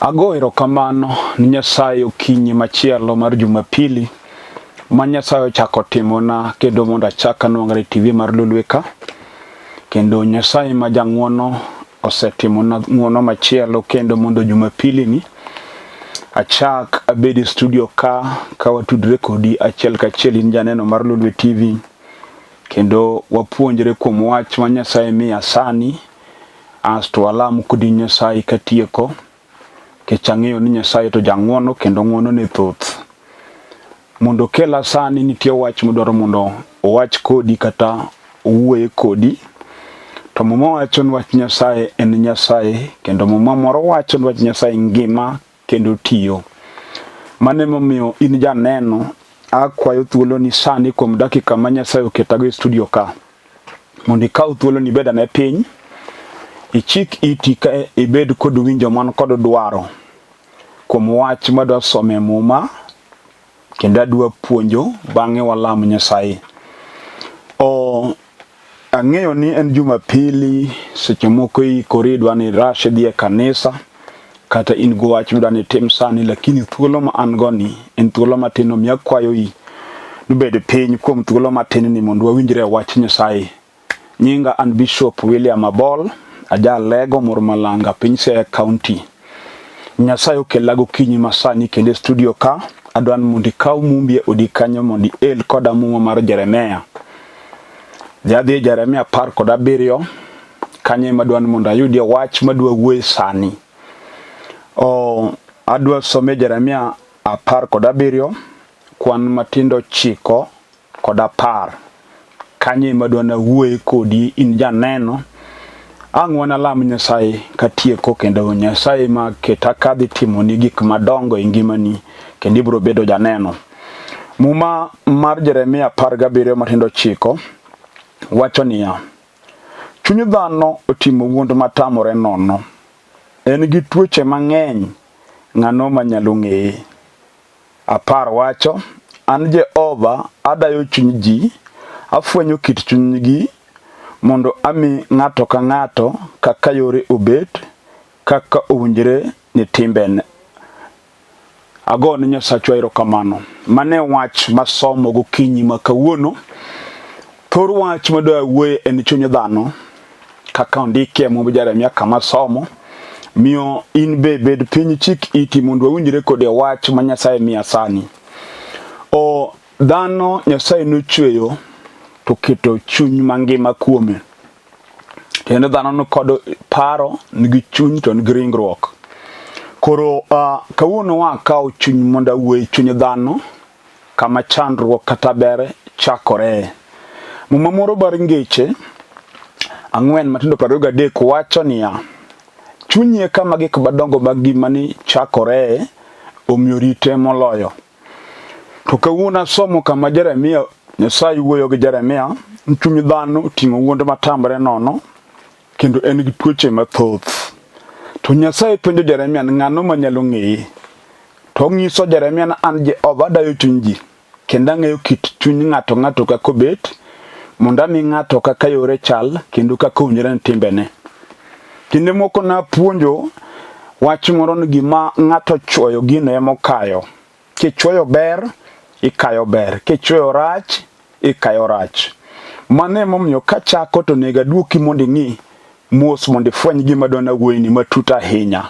Ago erokamano ni Nyasaye okinyi machielo mar Jumapili ma Nyasaye ochako timona kendo mondo achak anwang're e TV mar Lolwe ka. Kendo Nyasaye ma jang'wono osetimona ng'wono machielo kendo mondo Jumapili ni achak abed e studio ka ka watudre kodi achiel kachiel in janeno mar Lolwe TV kendo wapuonjre kuom wach ma Nyasaye miya sani asto walam kodi Nyasaye katieko nikech ang'eyo ni Nyasaye to jang'wono kendo ng'wono ne thoth. Mondo okela sani nitie wach modwaro mondo owach kodi kata owuoye kodi. To Muma wacho ni wach Nyasaye en Nyasaye kendo Muma moro wacho ni wach Nyasaye ngima kendo tiyo. Mano emomiyo in janeno akwayo thuoloni sani kuom dakika ma Nyasaye oketago e studio ka mondo ikaw thuoloni ibed ane piny ichik iti ka ibed kod winjo man kod dwaro kuom wach madwa somo e Muma kendo adwa puonjo bang'e walam Nyasaye. O ang'eyo ni en Jumapili, seche moko iikori idwa ni rush idhi e kanisa kata in gi wach midwa ni itim sani, lakini thuolo ma an go ni en thuolo matin, omiyo akwayoi ni bed piny kuom thuolo matin ni mondo wawinjre e wach Nyasaye. Nyinga an Bishop William Abol, aja Lego Murmalanga, piny Siaya County. Nyasaye okela gokinyi masani kendo e studio ka, adwa ni mondo ikaw mumbi e odi kanyo mondo iel koda muma mar Jeremia. Dhi adhi e Jeremia 17, kanyo ema adwa ni mondo ayudie wach madwa wuoye sani. O, adwa some Jeremia 17, kwan matindo 9 kod 10. Kanyo ema adwa nawuoye kodi in janeno. Ang' wanalam Nyasaye katieko kendo Nyasaye ma keta kadhi timoni gik madongo e ngimani kendo ibiro bedo janeno. Muma mar Jeremia 17 matindo 9 wacho niya, Chuny dhano otimo wuond matamore nono. En gi tuoche mang'eny, ng'ano manyalo ng'eye? 10 wacho, An Jehova adayo chuny ji, afwenyo kit chunygi mondo ami ng'ato ka ng'ato kaka yore obet, kaka owinjore ni timbene. Ago ne Nyasachwa erokamano. Mano e wach masomo gokinyi ma kawuono. Thor wach madwa wuoye en chuny dhano kaka ondiki e Mumb Jeremia kama somo. Miyo in be bed piny chik iti mondo wawinjre kode wach ma Nyasaye miya sani. O dhano Nyasaye nochweyo to keto chuny mangima kuome. Kendo dhano ni kod paro, nigi chuny to nigi ringruok. Koro kawuono wakawo chuny mondo awuoye chuny dhano kama chandruok kata ber chakore. Muma moro mar ngeche 4 matindo 23 wacho niya, chunyi e kama gik madongo mag ngimani chakore, omiyo rite moloyo. To kawuono asomo kama Jeremia, Nyasaye wuoyo gi Jeremia, chuny dhano oting'o wuond matamre nono kendo en gi tuoche mathoth. To Nyasaye penjo Jeremia ni ng'ano manyalo ng'eye? To onyiso Jeremia ni an Jehova adayo chuny ji kendo ang'eyo kit chuny ng'ato ng'ato kaka obet mondo ami ng'ato kaka yore chal kendo kaka owinjore ni timbene. Kinde moko napuonjo wach moro ni gima ng'ato chuoyo gino ema okayo. Kichuoyo ber, ikayo ber. Kichuoyo rach, ikayo rach. Mano emomiyo kachako to onego aduoki mondo ing'i mos mondo ifweny gima adwa nawuoyini matut ahinya.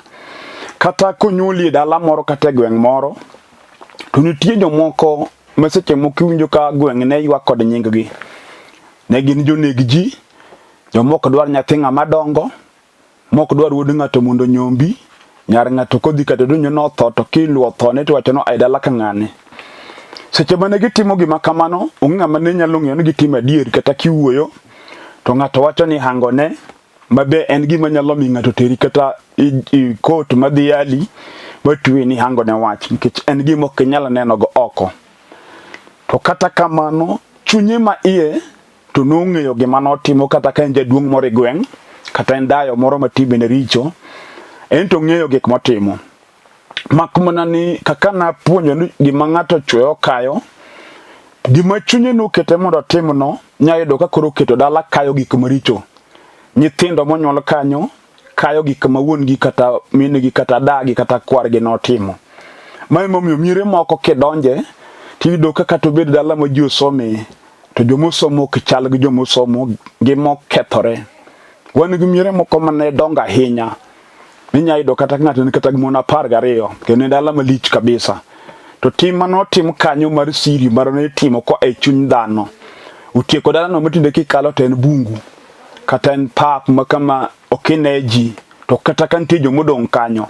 Kata konyuoli e dala moro kata e gweng' moro, to nitie jomoko ma seche moko iwinjo ka gweng' ne ywak kod nying gi. Ne gin joneg ji, jomoko dwar nyathi ng'ama dongo, mok dwar wuod ng'ato mondo onyombi, nyar ng'ato kodhi kata donjo notho to kiluwo thone to iwacho ni e dala ka ng'ane. Seche mane gitimo gima kamano, onge ng'ama ne nyalo ng'eyo ni gitimo adier kata kiwuoyo to ng'ato wacho ni hangone ma be en gima nyalo miyo ng'ato teri kata i kot madhi yali matwe ni hangone wach nikech en gima ok inyal neno go oko. To kata kamano, chunye ma iye to nong'eyo gima notimo kata ka en jaduong' moro e gweng' kata en dayo moro ma timbene richo, en to ong'eyo gik motimo. Mak mana ni kaka napuonjo ni gima ng'ato ochwoyo okayo, gima chunye nokete mondo otimno, nya yudo ka koro oketo dala kayo gik maricho. Nyithindo monyuol kanyo kayo gik ma wuon-gi kata min-gi kata dagi kata kwargi notimo. Ma emomiyo miere moko kidonje tiyudo ka kata obed dala ma ji osome to joma osomo ok chal gi joma osomo ngima okethore. Wan gi miere moko mane dongo ahinya minya yudo kata ng'ato ni kata gi mon 12 kendo en dala malich kabisa. To tim mane otim kanyo mar siri mar ne itimo koa e chuny dhano otieko dalano matinde kikalo to en bungu kata en pap ma kama ok ine ji to kata ka nitie joma odong' kanyo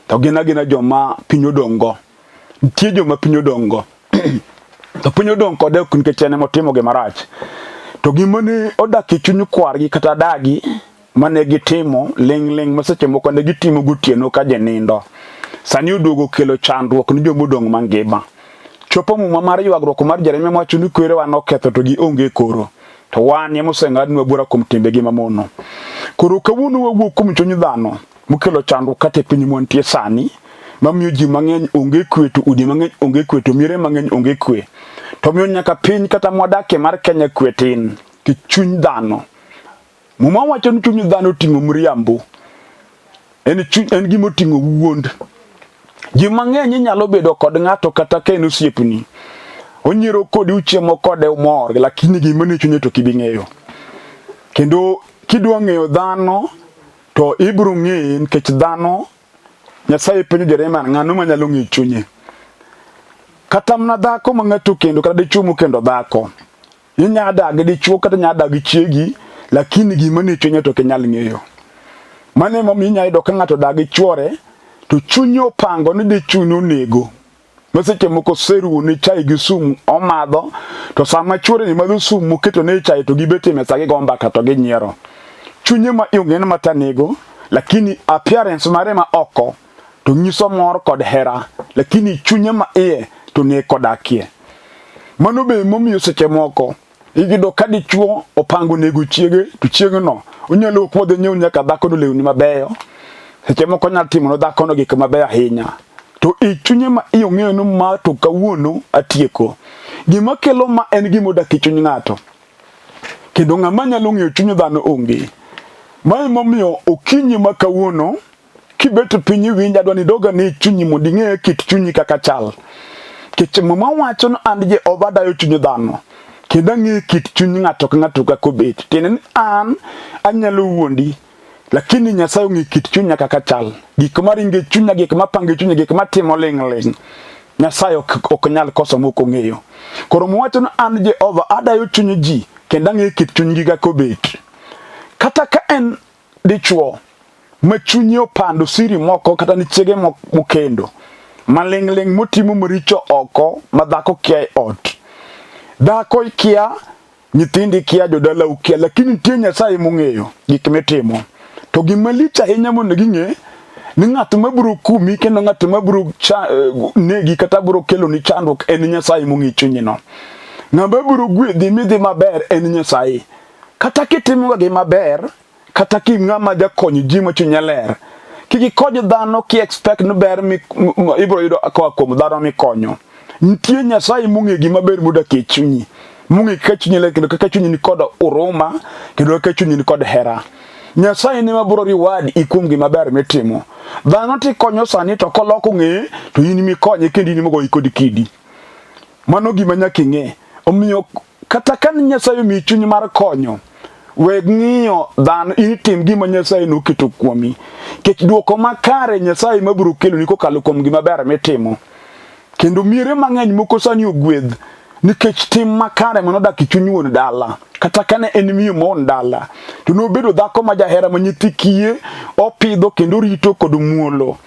to gin agina joma piny odong' go. Nitie joma piny odong' go to piny odong' kode ok nikech en ema otimo gima rach to gima ne odak e chuny kwargi kata dagi mane gitimo ling' ling' ma seche moko ne gitimo gotieno ka ji nindo sani oduogo kelo chandruok ni joma odong' mangima. Chopo muma mar ywagruok mar Jeremia mawacho ni kwerewa noketho to gionge koro to wan ema oseng'adnwa bura kuom timbegi mamono. Koro kawuono wawuok kuom chuny dhano mokelo chandruok kata e piny mwantie sani mamiyo ji mang'eny onge kwe to udi mang'eny onge kwe to miere mang'eny onge kwe to miyo nyaka piny kata mwadakie mar Kenya kwe tin ki chuny dhano. Muma wacho ni chuny dhano oting'o mriambo. En, en gima oting'o wuond. Ji mang'eny inyalo bedo kod ng'ato kata ka en osiepni. Onyiero kodi uchiemo kode umor, lakini gima nie chunye to ok ibi ng'eyo. Kendo kidwa ng'eyo dhano to ibiro ng'eye nikech dhano Nyasaye penjo Jeremia ng'ano manyalo ng'eyo chunye. Kata mana dhako ma ng'ato okendo kata dichwo mokendo dhako Inya dak gi dichuo kata inya dak gi chiegi, lakini gima nie chunye to ok inyal ng'eyo. Mano emomiyo inya yudo ka ng'ato odak gi chuore to chunye opango ni dichuo onego. Ma seche moko oseruwo ne chai gi sum omadho, to sama chuore ni madho sum moketo ne chai to gibet e mesa gigo mbaka to ginyiero. Chunye ma iye ong'e ni mata nego, lakini appearance mare ma oko to nyiso mor kod hera, lakini chunye ma iye to nek odakie. Mano be momiyo seche moko iyudo ka dichuo opango nego chiege to chieng'no onyalo wuok modhi nyiew nyaka dhakono lewni mabeyo. Seche moko onyalo timo ne dhakono gik mabeyo ahinya. To i chunye ma iye ong'eyo ni ma to kawuono atieko. Gima kelo ma en gima odak e chuny ng'ato. Kendo ng'ama nyalo ng'eyo chuny dhano onge. Ma emomiyo okinyi ma kawuono Kibet piny iwinja adwa ni idog ane e chunyi mondo ing'e kit chunyi kaka chal. Nikech Muma wacho ni an Jehova adayo chuny dhano kendo ang'eyo kit chuny ng'ato ka ng'ato kaka obet. Tiende ni an anyalo wuondi lakini Nyasaye ong'eyo kit chunya kaka chal. Gik maringo e chunya, gik mapango e chunya, gik matimo ling' ling'. Nyasaye ok nyal koso mok ong'eyo. Koro Muma wacho ni an Jehova adayo chuny ji kendo ang'eyo kit chunygi kaka obet. Kata ka en dichwo ma chunye opando siri moko kata ni chiege mokendo maling'ling' motimo maricho oko ma dhako kia e ot. Dhako kia, nyithindi kia, jodalau kia, lakini nitie Nyasaye mong'eyo gik mitimo. To gima lich ahinya mondo ging'e ni ng'at ma biro kumi kendo ng'at ma biro negi kata biro keloni chandruok en Nyasaye mong'e chunyino. Ng'ama biro gwedhi midhi maber en Nyasaye. Kata kitimo gima ber, kata ki ng'ama jakony ji ma chunye ler, kik ikony dhano ki expect ni ber mi ibiro yudo koa kuom dhano mikonyo. Nitie Nyasaye mong'e gima ber modak e chunyi, mong'e kaka chunyi ler kendo kaka chunyi ni kod huruma kendo kaka chunyi ni kod hera. Nyasaye ne mabiro reward i kuom gima ber mitimo. Dhano tikonyo sani to koloko ng'eye to in mikonye kendo in mogoyi kod kidi. Mano gima nyaka ing'e. Omiyo kata ka Nyasaye omiyi chuny mar konyo, we ng'iyo dhano, in tim gima Nyasaye noketo kuomi. Nikech dwoko makare Nyasaye ma biro keloni kokalo kuom gima ber mitimo. Kendo miere mang'eny moko sani ogwedh nikech tim makare mane odak e chuny wuon dala. Kata kane en miyo ma wuon dala, to nobedo dhako ma jahera ma nyithi kiye opidho kendo orito kod muolo.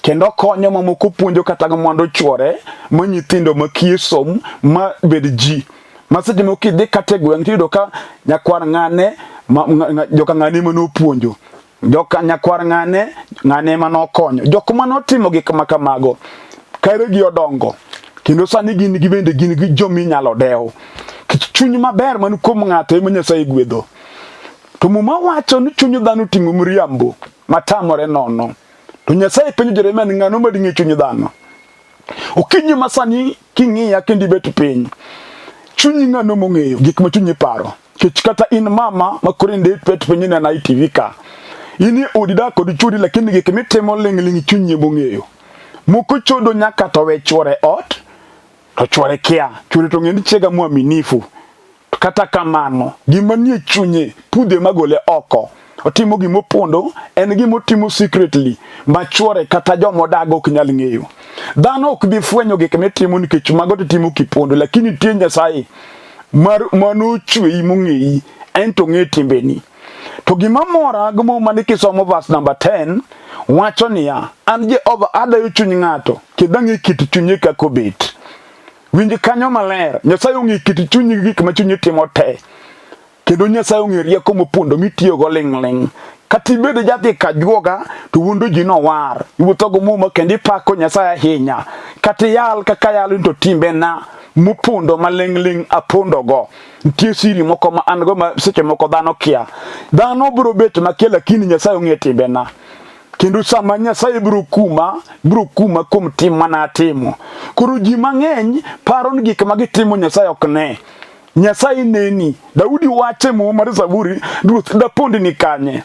Kendo okonyo mamoko puonjo kata mondo chuore ma nyithindo ma kiye som ma bed ji. Ma seche moko kidhi kata e gweng' tiyudo ka nyakwar ng'ane joka ng'ane ema nopuonjo. Joka nyakwar ng'ane ng'ane ema nokonyo. Jok ma notimo gik ma kamago kare gi odongo kendo sani gin gi bende gin gi joma inyalo dew. Nikech chuny maber man kuom ng'ato ema Nyasaye gwedho. To Muma wacho ni chuny dhano oting'o miriambo matamore nono. To Nyasaye penjo Jeremia ni ng'ano mading'e chuny dhano? Okinyi ma sani king'iya kendo ibet piny, chunyi ng'ano mong'eyo gik ma chunyi paro? Kech kata in mama ma koro ibet piny inena e TV ka. In e odi dak kod chwori lakini gik mitimo ling'ling' chunyi ema ong'eyo. Moko chodo nyaka to we chwore ot to chwore kia. Chwore to ng'e ni chiega mwaminifu. To kata kamano, gima nie chunye pudhe magole oko. Otimo gima opondo, en gima otimo secretly ma chwore kata joma odago ok nyal ng'eyo. Dhano ok bi fwenyo gik mitimo nikech mago to itimo kipondo, lakini nitie Nyasaye mar manochweyi mong'eyi, en to ong'e timbeni. To gima mora gi Muma ni kisomo verse number 10 wacho niya, an Jehova adayo chuny ng'ato kendo ang'e kit chunye kaka obet. Winj kanyo maler, Nyasaye ong'e kit chunyi gi gik ma chunyi timo te. Kendo Nyasaye ong'e rieko mopondo mitiyogo ling'ling'. Kata ibed jadhi kajuoga to wuondo ji nowar. Iwuotho go Muma kendo ipako Nyasaye ahinya. Kata iyal kaka yalo to timbena mopondo maling'ling' apondogo. Nitie siri moko ma an go ma seche moko dhano kia. Dhano biro bet makia lakini Nyasaye ong'e timbena. Kendo sama Nyasaye biro kuma, biro kuma kuom tim mana atimo. Koro ji mang'eny paro ni gik ma gitimo Nyasaye ok ne. Nyasaye neni. Daudi wacho e Muma mar Zaburi, Ruoth dapondi ni kanye?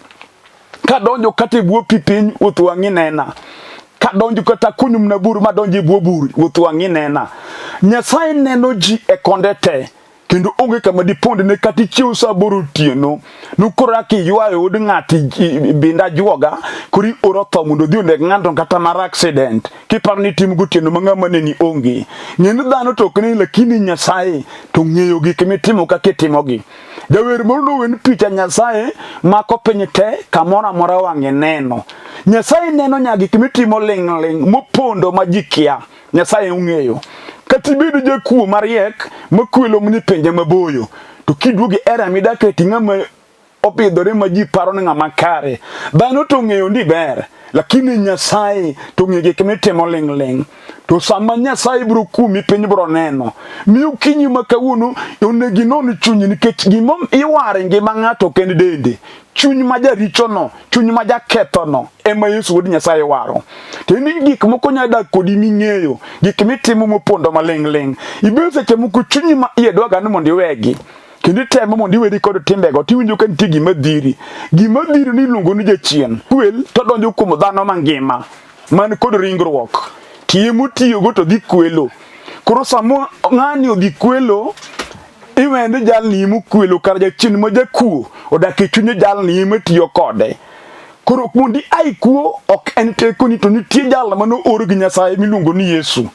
Kadonjo kata e bwo pi piny, Ruoth wang'i nena. Kadonjo kata kunyo mana bur madonjo e bwo bur, Ruoth wang'i nena. Nyasaye neno ji e konde te. Kendo onge kama dipondne kata ichiew sa aboro otieno. Nukoro kiywayo od ng'ato binda juoga, koro ioro tho mondo odhi oneg ng'ato kata mar accident. Kiparo ni itimo gotieno ma ng'ama neni onge. Ng'e ni dhano to ok neni lakini Nyasaye to ng'eyo gik mitimo kaka itimogi. Jawer moro nowen picha Nyasaye mako piny te kamoro amora wang'e neno. Nyasaye neno nya gik mitimo ling' ling' mopondo ma ji kia. Nyasaye ong'eyo. Kata ibedo jakuo mariek makwelo mni pinje maboyo, to kiduogo e area midake to ng'ama opidhore ma ji paro ni ng'ama kare. Dhano to ong'eyo ni ber, lakini Nyasaye to ong'eyo gik mitimo ling' ling'. To sama Nyasaye biro kumi piny biro neno. Mi okinyi ma kawuono onego inon chunyi nikech gima iwaro e ngima ng'ato ok en dende. Chuny ma jarichono, chuny ma jakethono ema Yesu wuod Nyasaye waro. To en gik moko nyalo dak kodi ming'eyo, gik mitimo mopondo maling' ling'. Ibedo seche moko chunyi ma iye dwaga ni mondo iwegi. Kendo itemo mondo iweri kod timbego tiwinjo ka nitie gima dhiri. Gima dhiri ni iluongo ni jachien. Kwel to donjo kuom dhano mangima man kod ringruok. Tiye motiyogo to dhi kwelo. Koro sama ng'ani odhi kwelo, iwende jalni ema okwelo kar jachien ma jakuo odak e chunye jalni ema tiyo kode. Koro mondo ia kuo ok en tekoni to nitie jal mane oor gi Nyasaye miluongo ni Yesu.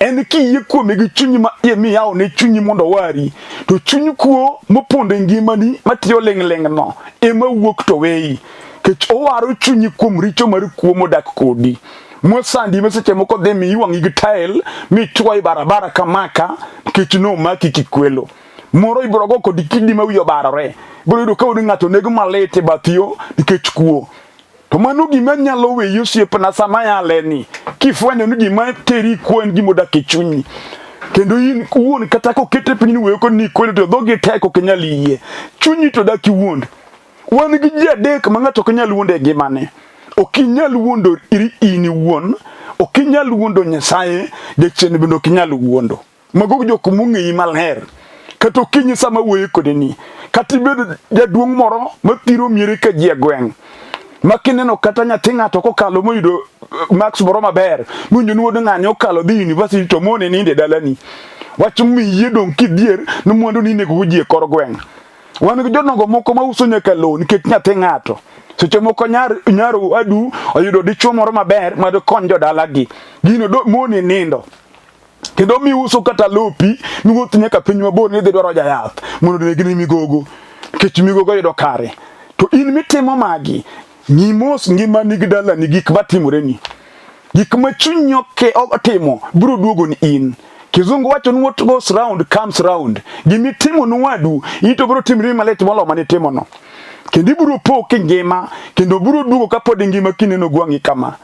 En kiyie kuome gi chunyi ma iye miyawo ne chunyi mondo owari, to chuny kuo mopondo e ngimani matiyo ling' ling' no ema wuok to weyi. Kech owaro chunyi kuom richo mar kuo modak kodi. Mosandi ma seche moko dhi mi iwang'i gi tael michwo e barabara kamaka nikech nomaki kikwelo. Moro ibiro go kod kidi ma wiye obarore. Ibiro yudo ka wuod ng'ato neg malit e bath yo nikech kuo. To mano gima nyalo weyi osiepna sama yale ni kifwenyo ni gima teri kuo en gima odak e chunyi. Kendo in wuon kata kokete piny ni wuoyo kod ni ikwelo to dhogi tek ok inyal yie. Chunyi to dak iwuond. Wan gi ji adek ma ng'ato ok nyal wuondo e ngimane. Ok inyal wuondo iri in iwuon, ok inyal wuondo Nyasaye, jachien bende ok inyal wuondo. Mago jok mong'eyi maler. Kata okinyi sama wuoyo kode ni, kata ibed jaduong' moro mathiro miere ka ji e gweng', ma kineno kata nyathi ng'ato kokalo moyudo marks moro maber, miwinjo ni wuod ng'ani okalo dhi university to mone nindo e dalani. Wach miyie dong' kidhier ni mwandu ni inego ji e kor gweng'. Wan gi jodongo moko ma uso nyaka lowo nikech nyathi ng'ato. Seche moko nyar nyar owadu oyudo dichuo moro maber ma dikony jodalagi. Gino do moni nindo. Kendo miuso kata lopi miwuoth nyaka piny mabor ni idhi dwaro jayath mondo onegni migogo nikech migogo yudo kare. To in mitimo magi, ng'i mos ngimani gi dalani gik matimoreni. Gik ma chunyi otimo biro duogo ni in. Kizungu wacho ni what goes round comes round. Gima itimo ne wadu, in to biro timri malit moloyo mane itimono. Kendo ibiro po kingima, kendo biro duogo kapod ingima kineno gwang'i kama.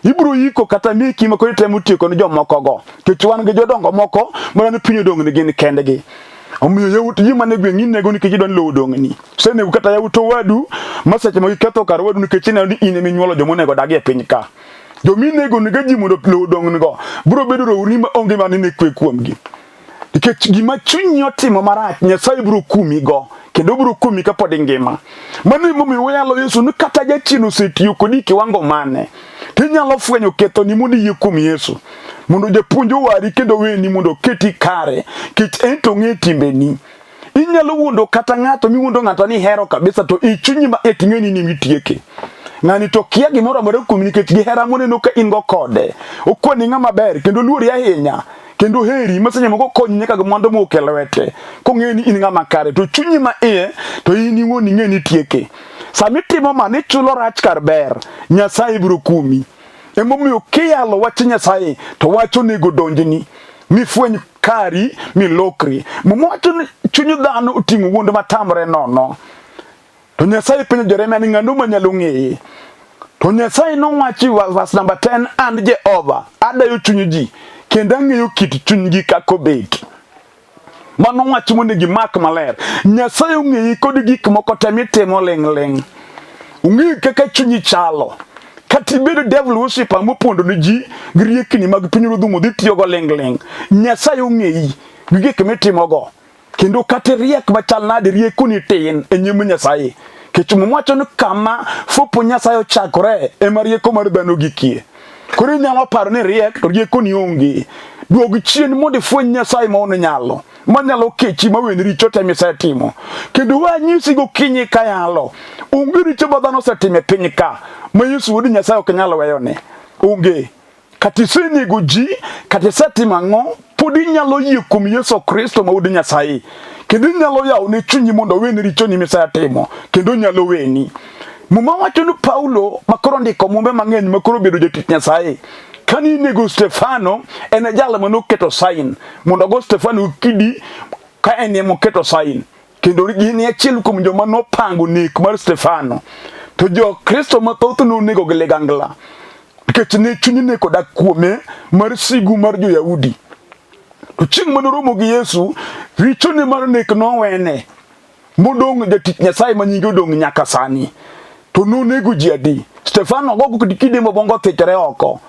Ibiro yiko kata meki ma koro itemo tieko ne jomoko go. Nikech wan gi jodongo moko mana ni piny odong' ni gin kendgi. Omiyo yawuot ji mane gweng' inego nikech idwa ni lowo odong'ni. Osenego kata yawuot owadu ma seche ma giketho kar owadu nikech ineno ni in ema inyuolo joma onego odag e piny ka. Joma inego niga ji mondo lowo odong'ni go biro bedo rowerni ma onge ma nene kwe kuomgi. Nikech gima chunyi otimo marach, Nyasaye biro kumigo, kendo biro kumi kapod ingima. Mano emomiyo wayalo Yesu ni kata jachien osetiyo kodi kiwango mane, to inyalo fwenyo kethoni mondo iyie kuom Yesu. Mondo japuonj owari kendo weni mondo oketi kare, kech en to ong'e timbeni. Inyalo wuondo kata ng'ato miwuondo ng'ato ni ihero kabisa to i chunyi ma et ing'e ni in emitieke. Ng'ani to kia gimoro amora kuomi nikech gi hera moneno ka in go kode. Okoni ng'ama ber kendo oluori ahinya kendo heri ma seche moko konyi nyaka gi mwandu mowuok e lwete kong'eyo ni in ng'ama kare to chunyi ma iye to in iwuon ing'e ni itieke. Sama itimo mano ichulo rach kar ber, Nyasaye biro kumi. Emomiyo kiyalo wach Nyasaye to wach onego donjni mifweny kari milokri. Muma wacho ni chuny dhano oting'o wuond matamre nono. To Nyasaye penjo Jeremia ni ng'ano manyalo ng'eye? To Nyasaye nowacho e verse number 10, an Jehova adayo chuny ji kendo ang'eyo kit chunygi kaka obet. Mano wach monego imak maler. Nyasaye ong'eyi kod gik moko te mitimo ling' ling'. Ong'eyo kaka chunyi chalo. Kata ibedo devil worshipper mopondo ne ji gi riekni mag pinyruodh modhi tiyogo ling' ling'. Nyasaye ong'eyi gi gik mitimogo. Kendo kata iriek machal nade, riekoni tin e nyim Nyasaye. Nikech Muma wacho ni kama fupo Nyasaye ochakore ema rieko mar dhano gikie. Koro inyalo paro ni riek to riekoni onge. Duog chien mondo ifweny Nyasaye ma nyalo, manyalo kechi maweni richo te misetimo. Kendo we anyisi gokinyi kayalo, onge richo ma dhano osetimo e piny ka ma Yesu wuod Nyasaye ok nyal weyone. Onge. Kata isenego ji, kata isetimo ang'o, pod inyalo yie kuom Yesu Kristo ma wuod Nyasaye. Kendo inyalo yawo ne chunyi mondo oweni richoni misetimo, kendo onyalo weni. Muma wacho ni Paulo ma koro ondiko mumbe mang'eny ma koro obedo jatich Nyasaye, kane inego Stefano, en e jal mane oketo sain mondo ogo Stefano gi kidi ka en ema oketo sain. Kendo gin e achiel kuom joma nopango nek mar Stefano. To jo-Kristo mathoth nonego gi ligangla nikech ne chuny nek odak kuome mar sigu mar jo-Yahudi. To chieng' mane oromo gi Yesu, richone mar nek nowene modong' jatich Nyasaye ma nyinge odong' nyaka sani. To nonego ji adi? Stefano ogo kod kide mobongo othichore oko.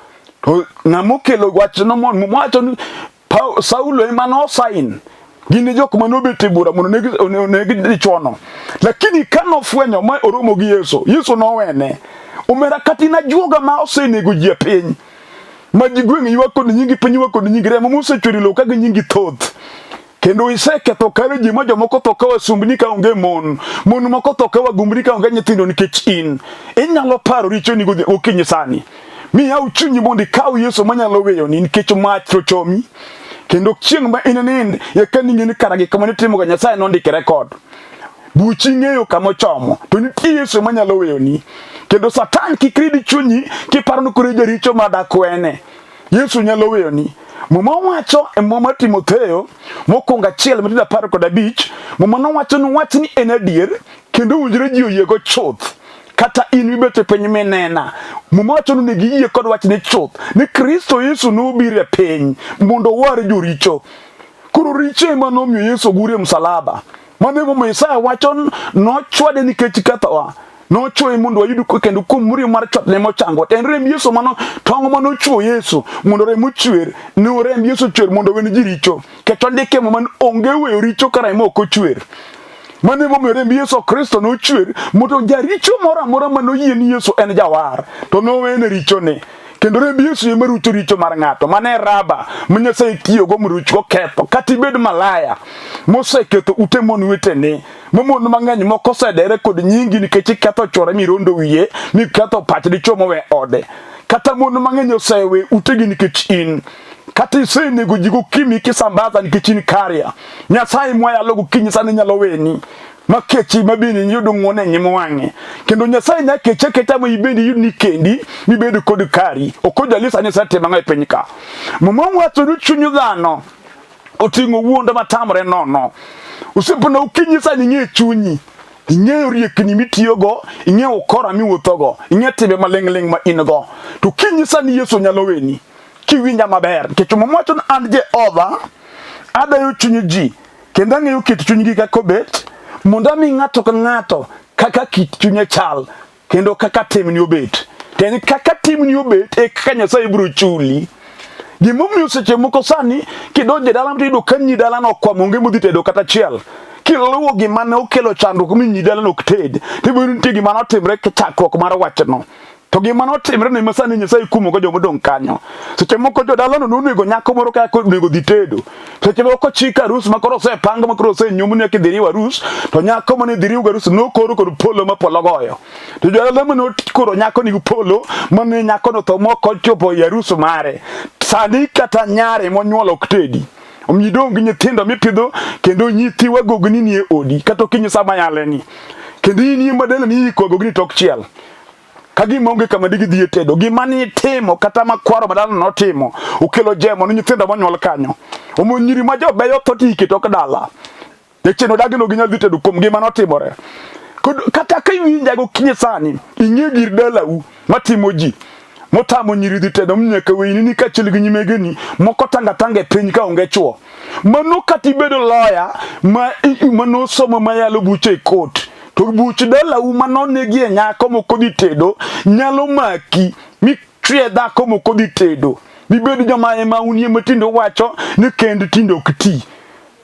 To ng'ama okelo wachno mowacho ni Saulo ema nosain gin e jok mane obet e bura mondo oneg dichuono. Lakini ka nofwenyo ma oromo gi Yesu, Yesu nowene. Omera kata in ajuoga ma osenego ji e piny ma ji gweng' ywak kod nyingi, piny ywak kod nyingi, remo mosechwer e lowo ka gi nyingi thoth. Kendo iseketho kare ji ma jomoko tho ka wasumbni ka onge mon, mon moko tho ka wagumbni ka onge nyithindo nikech in. Inyalo paro richoni gokinyi sani. Mi yaw chunyi mondo ikaw Yesu manyalo weyoni nikech mach to chomi. Kendo chieng' ma ininind, eka ning'e ni kara gik mane itimoga Nyasaye nondike rekod. Buchi ng'eyo kama ochomo, to nitie Yesu manyalo weyoni. Kendo Satan kik rid chunyi kiparo ni koro jaricho ma dak wene. Yesu nyalo weyoni. Muma wacho e Muma Timotheo mokwongo achiel matindo 15, Muma nowacho ni wachni en adier kendo owinjore ji oyiego chuth. Kata in mibet e piny minena, Muma wacho ni onego iyie kod wachni chuth ni Kristo Yesu nobiro e piny mondo owar joricho. Koro richo ema nomiyo Yesu ogur e msalaba. Mano emomiyo Isaya wacho nochwade nikech kethowa. Nochwoye mondo wayud kwe kendo kuom riyo mar chwatne mochango. En remb Yesu mano tong' mane ochwo Yesu mondo remo ochwer, ne remb Yesu ochwer mondo owen ji richo. Nikech ondike Muma ni onge weyo richo ka remo ok ochwer. Mano emomiyo remb Yesu Kristo nochwer mondo jaricho moro amora mane oyie ni Yesu en jawar to nowene richone. Kendo remb Yesu ema rucho richo mar ng'ato. Mano e raba ma Nyasaye tiyogo mondo oruchgo ketho. Kata ibed malaya moseketho ute mon wetene, ma mon mang'eny moko osedere kod nyingi nikech iketho chwore mirondo wiye, miketho pach dichwo mowe ode. Kata mon mang'eny osewe utegi nikech in. Kata isenego ji gokinyi kisambaza nikech in karia. Nyasaye mwayalo gokinyi sani nyalo weni. Makechi mabende iyudo ng'wono e nyim wang'e. Kendo Nyasaye nya kechi akecha ma ibende iyud ni kendi mibed kod kari. Ok ojalisa ni isetimo ang'o e piny ka. Muma wacho ni chuny dhano oting'o wuond matamre nono. Osiepna okinyi sani ing'e chunyi. Ing'eyo riekni mitiyogo, ing'eyo ukora miwuothogo, ing'e timbe maling'ling' ma in go. To kinyi sani Yesu nyalo weni. Kiwinja maber, nikech Muma wacho ni an Jehova adayo chuny ji kendo ang'eyo kit chunygi kaka obet, mondo ami ng'ato ka ng'ato kaka kit chunye chal kendo kaka timni obet. To en kaka timni obet e kaka Nyasaye biro chuli. Gimomiyo seche moko sani kidonjo e dala to iyudo ka nyi dalano okwamo onge modhi tedo kata achiel. Kiluwo gima ne okelo chandruok mi nyi dalano ok ted, tibiro yudo nitie gima notimre chakruok mar wachno. To gima notimre no ema sani Nyasaye kumogo joma odong' kanyo. Seche moko jodalano nonego nyako moro kaka onego dhi tedo. Seche moko chik arus ma koro osepang ma koro osenyum ni kidhi riw arus to nyako mane dhi riw arus nokoro kod polo ma polo goyo. To jodala mane okoro nyako ni gi polo mane nyako no tho mok ochopo e arus mare. Sani kata nyare monyuolo ok tedi. Omiyo idong' gi nyithindo mipidho kendo nyithi wagogni nie odi kata okinyi sama yaleni. Kendo in ema dalani iko wagogni tok chiel. Ka gima onge kama digidhi e tedo, gima nitimo kata ma kwaro ma dalano notimo okelo jemo ne nyithindo monyuol kanyo. Omiyo nyiri ma jobeyo tho to ike tok dala. Jachien odagi no ginyal dhi tedo kuom gima notimore. Kata ka iwinja gokinyi sani, ing'e gir dalau matimo ji motamo nyiri dhi tedo nyaka weyni ni kaachiel gi nyimegeni moko tanga tanga e piny ka onge chuo. Mano kata ibedo lawyer ma manosomo mayalo buche e court to buch dalau manonegie nyako moko dhi tedo nyalo maki mi chwe dhako moko dhi tedo mibed joma ema unie matinde uwacho ni kend tinde ok ti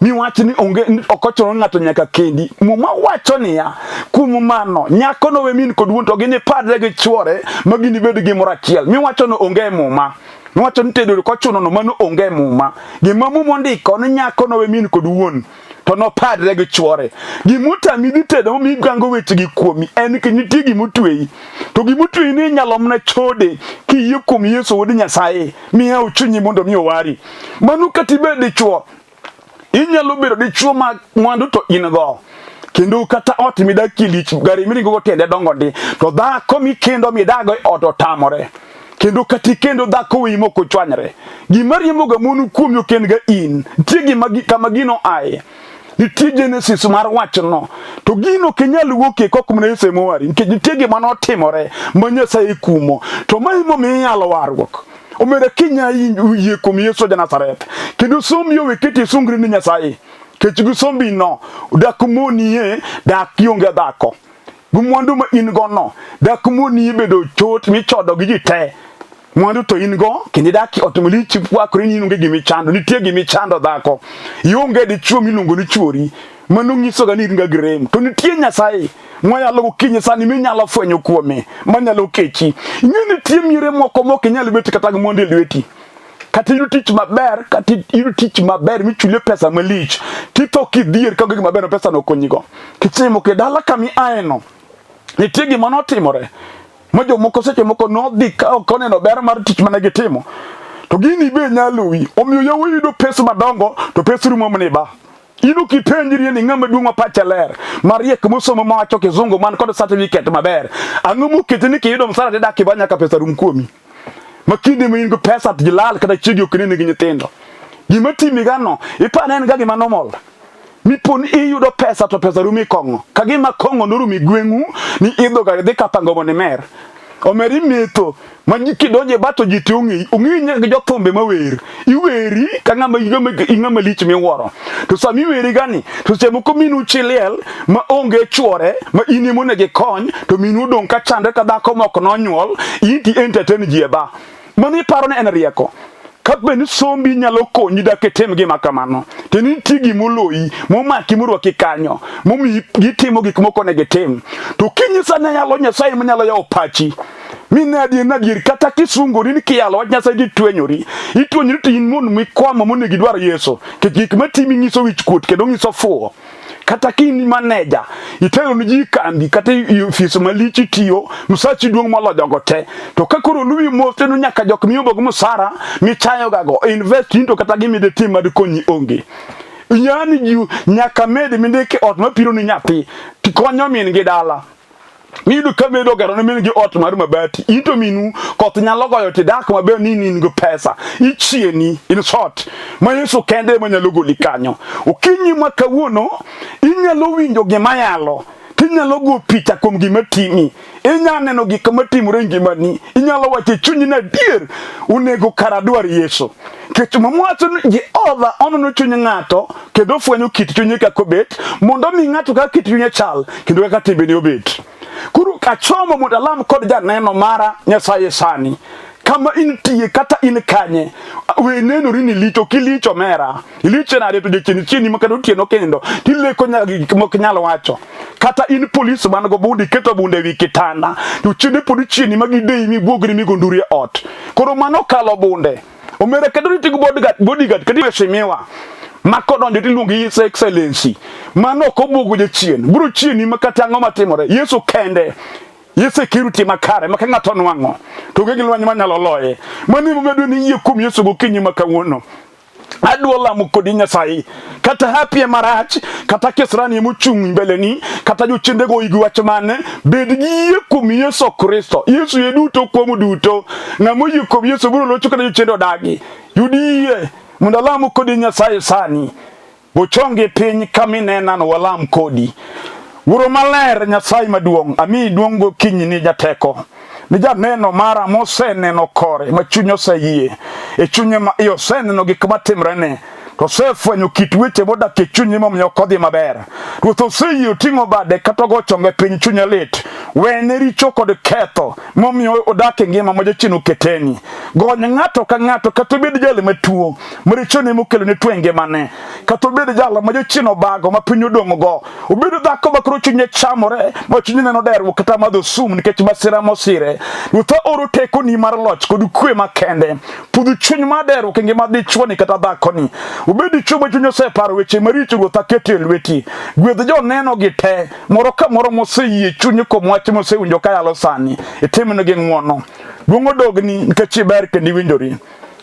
miwach ni onge ok ochuno ni ng'ato nyaka kendi. Muma wacho niya, kuom mano nyako nowe min kod wuon to ginipadre gi chwore ma ginibed gimoro achiel. Miwacho no onge e Muma. Miwacho ni tedo kochuno no mano onge e Muma. Gima Muma ondiko ni nyako nowe min kod wuon to nopadre gi chwore. Gimotami dhi tedo momiyo igango wechegi kuomi en nikech nitie gimotweyi. To gimotweyi ni inyalo mana chode kiyie kuom Yesu wuod Nyasaye miyawo chunyi mondo mi owari. Mano kata ibed dichwo Inyalo bedo dichwo ma mwandu to in go kendo kata ot midakie lich gari miringo go tiende dongo ndi to dhako mikendo midago e ot otamore kendo kata ikendo dhako weyi mok ochwanyre gima riemboga mon kuomi ok en ga in nitie gima kama gino aye nitie genesis mar wachno to gino ok inyal wuokie kok mana Yesu ema owari nikech nitie gima notimore ma Nyasaye kumo to ma emomiyo inyalo warruok Omera kinya yie kuom Yesu ja Nazareth kendo sombi owe keti isungri ni Nyasaye kech gi sombi no dak monie dak ionge dhako gi mwandu ma in go no dak monie bedo chot michodo gi ji te mwandu to in go kendo idak e ot malich wakore ni onge gimichando nitie gimichando dhako ionge dichuo miluongo ni chuori mano nyisoga ni in ga gi rem to nitie Nyasaye mwayalo gokinyi sani minyalo fwenyo kuome manyalo kechi. Ing'e nitie miere moko mok inyal bet kata gi mondo e lweti. Kata iyudo tich maber, kata iyudo tich maber michule pesa malich, titho kidhier ka onge gima ber ma pesa no okonyigo. Kiche moko e dala kama iaeno, nitie gima notimore ma jomoko seche moko nodhi ka ok oneno ber mar tich mane gitimo. To gini be nyalo wi, omiyo yawuoyi yudo pes madongo to pes rumo mana e bar. In ok ipenjri ni ng'ama duong' ma pache ler, mariek mosomo mawacho kizungu man kod certificate maber. Ang'o moketi ni kiyudo msara tidak iba nyaka pesa rum kuomi? Ma kinde ma in gi pesa to ji lal kata chiegi ok neni gi nyithindo. Gima timi gano, ipane en ga gima normal. Mipo ni iyudo pesa to pesa rumo e kong'o. Ka gima kong'o norumo e gweng'u ni idho gari dhi kapango mondo imer. Omera imetho ma kidonjo e bar to ji te ong'eyi. Ong'eyi nyaka gi jothumbe mawer. Iweri ka ng'ama ing'ama lich miwuoro. To sama iweri gani to seche moko minu chi liel ma onge chuore ma in ema onego ikony to minu odong' ka chandre ka dhako mok nonyuol in to entertain ji e bar. Mano iparo ni en rieko? Ka bed ni sombi nyalo konyi dak itim gima kamano, to nitie gima oloyi momaki morwaki kanyo momiyi gitimo gik moko onego itim. To kinyisa ni yalo Nyasaye manyalo yawo pachi mine adier na adier kata kisungori ni kiyalo wach Nyasaye titwenyori itwenyori to in mon mikwamo monego idwar Yesu nikech gik matimi nyiso wich kuot kendo nyiso fuwo. Kata ka in maneja, itero ne ji kambi kata e ofis malich itiyo, msachi duong' moloyo jogo te. To ka koro oluwi mos to nyaka jok miyombo gi msara michayogago invest in to kata gima ditim madikonyi onge. Yaani ji nyaka med mindike ot mapiro ni nyathi konyo min gi dala. Miyudo ka medo ogero ne min gi ot mar mabati. In to minu koth nyalo goyo tidak maber ni in gi pesa. Ichieni in short. Ma Yesu kende ema nyalo goli kanyo. Okinyi ma kawuono inyalo winjo gima yalo. Tinyalo go picha kuom gima timi. Inyalo neno gik matimore e ngimani. Inyalo wacho e chunyi ni adier onego kara adwar Yesu. Nikech Muma wacho ni Jehova onono chuny ng'ato kendo ofwenyo kit chunye kaka obet mondo omi ng'ato kaka kit chunye chal kendo kaka timbene obet. Koro kachomo mondo alam kod janeno mara Nyasaye sani. Kama intie kata in kanye, we nenori ni lich, ok ilich omera. Ilich nade to jachien chieni ma kata otieno kendo tileko nyaka gik mok nyal wacho. Kata in polis man go bunde iketo bunde ewi kitanda to chiende pod chieni ma gideyi mibuogri migo nduru e ot. Koro mano kalo bunde. Omera kata riti gi bodyguard, bodyguard kata mheshimiwa ma kodonjo tiluongi His Excellency. Mano ok obuogo jachien. Biro chieni ma kata ang'o matimore. Yesu kende. Yesu e kiruti makare ma ka ng'ato onwang'o to onge gi lweny manyalo loye. Mano emomiyo adwa ni iyie kuom Yesu gokinyi ma kawuono. Adwa lamo kodi Nyasaye. Kata happy marach, kata kisrani emochung' mbeleni, kata jochiendego oigi wach mane, bed gi yie kuom Yesu Kristo. Yesu ye duto kuom duto. Ng'ama oyie kuom Yesu biro locho kata jochiende odagi. Yud yie mondo alam kodi Nyasaye sani. Bochongi piny kama inenano walam kodi. Wuoro maler Nyasaye maduong', amiyi duong' gokinyi ni jateko. Ni janeno mara moseneno kore ma chunye oseyie. E chunye ma iye oseneno gik matimrene. To osefwenyo kit weche modak e chunye momiyo ok odhi maber. Ruoth oseyie oting'o bade kata ogo chonge piny chunye lit. Wene richo kod ketho momiyo odak e ngima ma jachien oketeni. Gony ng'ato ka ng'ato kata obed jal matuo marichone mokelone tuo e ngimane, kata obed jal ma jachien obago ma piny odong'go, obed dhako ma koro chunye chamore ma chunye neno derruok kata madho sum nikech masira mosire. Ruoth oro tekoni mar loch kod kwe makende. Pudh chuny mar derruok e ngima dichuoni kata dhakoni. Obed dichuo ma chunye oseparo weche maricho, Ruoth aketo e lweti. Gwedh joneno gi te moro ka moro moseyie chunye kuom wach mosewinjo kayalo sani. Itimnegi ng'wono. Duong' odogni nikech iber kendo iwinjori.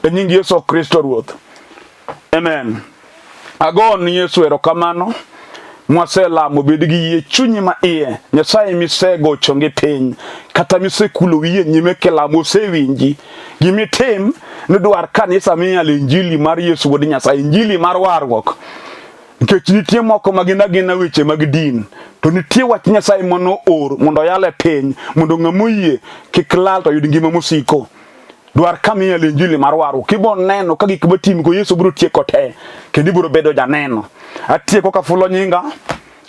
E nying Yesu Kristo Ruoth. Amen. Ago ni Yesu erokamano mwaselamo bed gi yie chunyi ma iye Nyasaye misego chongi piny kata misekulo wiye nyime kilamo osewinji gimitim nidwar kanisa miyalo injili mar Yesu wuod Nyasaye injili mar warruok nikech nitie moko ma gin agina weche mag din to nitie wach Nyasaye mano or mondo oyal e piny mondo ng'ama oyie kik lal to oyud ngima mosiko Dwar kama iyalo injili mar warruok. Ibiro neno ka gik matimgo Yesu biro tieko te kendo ibiro bedo janeno. Atieko kafulo nyinga.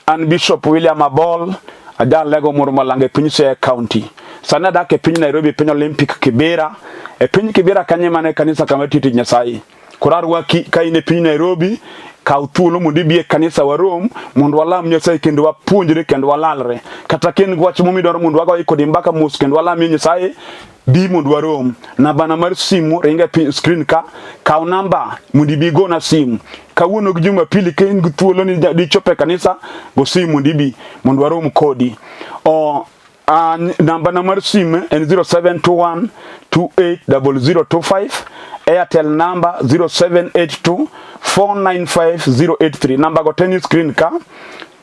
An Bishop William Abol, ajalego moro malanga e piny Siaya County. Sani adak e piny Nairobi, piny Olympic Kibera. E piny Kibera kanyo ema ne kanisa kama atiyo tij Nyasaye. Koro arwaki ka in e piny Nairobi, kaw thuolo mondo ibi e kanisa warom mondo walam Nyasaye kendo wapuonjre kendo walalre. Kata ka in gi wach moro midwaro mondo wagoye kodi mbaka mos kendo walamie Nyasaye, bi mondo warom. Nambana mar simu ringo e screen ka, kaw namba mondo ibi igona simu. Kawuono gi Jumapili ka in gi thuolo ni dichop e kanisa, go simu mondo ibi mondo warom kodi. O, nambana mar simu en 0721 280025, Airtel namba 0782 495083. Namba go te ni screen ka,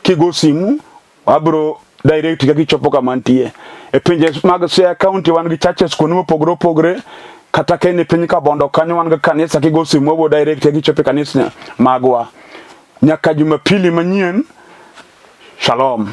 kigo simu Abro direct kaka ichopo kama nitie. E pinje mag Siaya County wan gi churches kuonde mopogore opogore kata ka in e piny Kabondo kanyo wan gi kanisa kigo simu wabo direct kaka ichopo e kanisa magwa. Nyaka Jumapili manyien. Shalom.